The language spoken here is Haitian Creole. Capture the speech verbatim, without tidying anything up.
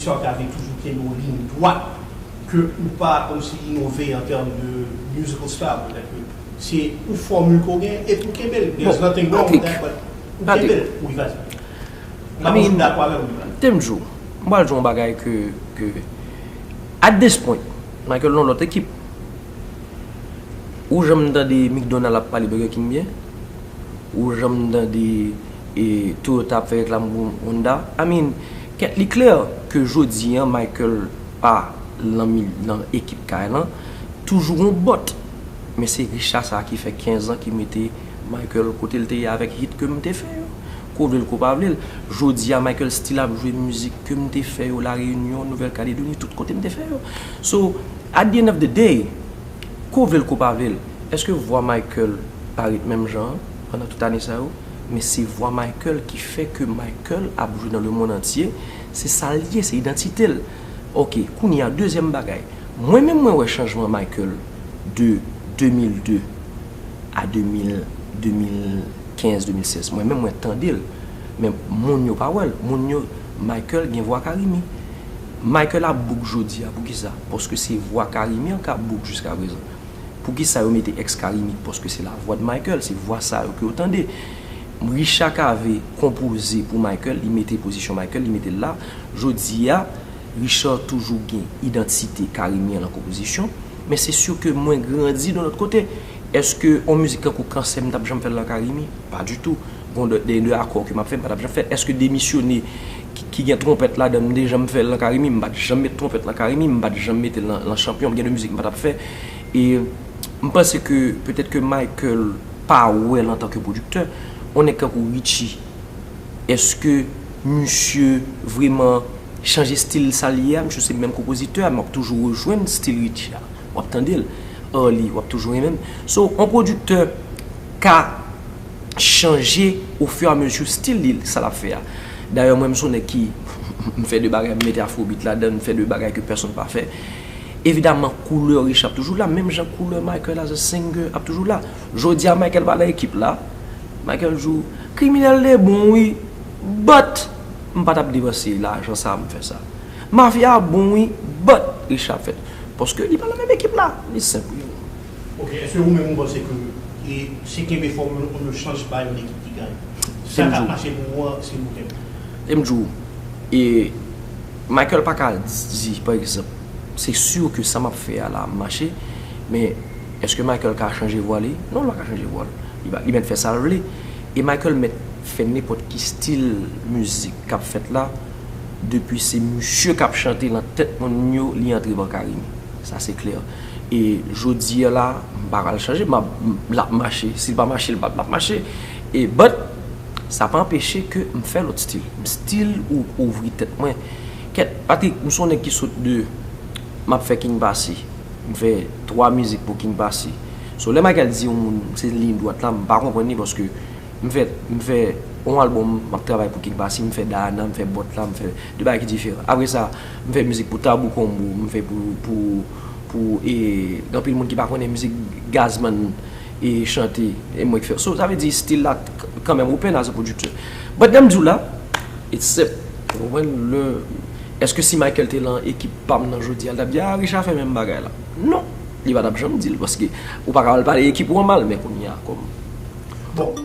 sa w ta vle toujou kenbe yon liy dwat, ke ou pa kòmsi inove an tèm de musical style, petèt ke se ou fòmil ke w gen epi w kenbe l. There's nothing wrong with that, but ou kenbe l, wi, vas-y. M pa konn si m dakò avè w, wi. Temjou, m pral di w yon bagay ke, ke, at this point, Michael nan lòt ekip. Ou janm tande McDonald ap pale Burger King byen? Ou janm tande e Toyota ap fè reklam pou Honda? I mean, kèt li klè ke jodi an Michael pa nan, mi- nan ekip kay lan, toujou yon bòt. Men se Richard sa ki fè kenz an ki mete Michael kote l te ye avèk hit ke m te fè yo. Ko vle l, ko pa vle l. Jodi a Michael still ap jwe mizik ke m te fè yo La Reunion, Nouvèl Kaledoni, tout kote m te fè yo. So, at the end of the day, ko vle l, ko pa vle l, èske vwa Michael pa ret menm jan an pandan tout ane sa yo? Men se vwa Michael ki fè ke Michael ap jwe dans le monde entier. Se sa l ye, se idantite l. Ok, kounye a, dezyèm bagay. Mwen menm mwen wè chanjman Michael de de mil de a de mil, de mil kenz, de mil sèz. Mwen menm mwen tande l. Men moun yo pa wè l. Moun yo, Michael gen vwa Carimi. Michael ap bouk jodi a, poukisa? Paske se vwa Carimi an k ap bouk jiska prezan. Poukisa yo mete ex Carimi? Paske se lavwa de Michael, se vwa sa yo ke yo tande. Richard Cavé konpoze pou Michael, li mete pozisyon Michael, li mete l la. Jodi a, Richard toujou gen idantite Carimi an nan konpozisyon, men se si ke mwen grandi de lòt kote. Èske yon mizik tankou Kansè m t ap janm fè l nan Carimi? Pa ditou. Gon de, de, de akò ke m ap fè, m pa t ap janm fè. Èske Demisyone ki, ki gen twonpèt ladan l, m te janm fè l nan Carimi? M pa t janm met twonpèt nan Carimi, m pa t janm mete l nan, nan Chanpyon, gen de mizik m pa t ap fè. E m panse ke petèt ke Michael pa wè l antanke pwodiktè. Yon nèg tankou Richie, èske misye vrèman chanje stil sa l ye a? Misye se menm konpozitè a, m ap toujou rejwenn stil Richie a. W ap tande l. Arly, w ap toujou renmen l. So, yon pwodiktè ka chanje au fur et à mesure stil li, sa l ap fè a. Dayè, mwen, m se yon nèg ki, m fè de bagay, m mete afrobeat ladan, m fè de bagay ke pèsonn pa fè. Evidaman, koulè Richie ap toujou la, menm jan koulè Michael as a singer ap toujou la. Jodi a, Michael pa nan ekip la. Michael di w, Kriminèl te bon, wi, but m pa t ap depanse lajan sa a m fè sa. Mafya bon, wi, but Richie ap fèt. Paske li pa nan menm ekip la. Li senp, wi. Ok, èske ou menm ou panse ke e, se kenbe fòmil, on ne change pas yon ekip ki gaye? Sa k ap mache pou ou an, se ou kenbe. E m di w, e Michael pa ka di, pa egzanp, se si ke sa m ap fè a la ap mache, men èske Michael ka chanje vwa li? Non, l pa ka chanje vwa l. Li, pa- li mèt fè sa l vle. E Michael mèt fè nenpòt ki stil mizik k ap fèt la, depi se misye k ap chante nan tèt moun yo, li antre bò Carimi. Sa se klè. E jodi a la, m pa pral chanje, m ap, m- l ap mache. Si l pa mache, l pa, l ap mache. E but, sa pa anpeche ke m fè lòt stil. M still ou, ouvri tèt mwen. Kèt, Patrick, m se yon nèg ki sot de, m ap fè King Passy. M fè twa mizik pou King Passy. So, lè Michael di yon moun se liy dwat la, m pa konprann li paske m fè, m fè yon albòm, m ap travay pou King Passy, m fè Dayana, m fè Bòt la, m fè de bagay ki diferan. Apre sa, m fè mizik pou Tabou Combo, m fè pou, pou, pou, e, gen anpil moun ki pa konnen mizik Gazman e chante, e mwen ki fè. So, sa vle di stil la k- kanmenm open as a producer. But lè m di w la, it's simple. Ou konprann? Le, èske si Michael te lan ekip pa m nan jodi a, l t ap di, ah, Richard fè menm bagay la? Non. Li pa t ap janm di l, paske ou pa ka al pale ekip ou an mal, men kounye a, kòm Bon,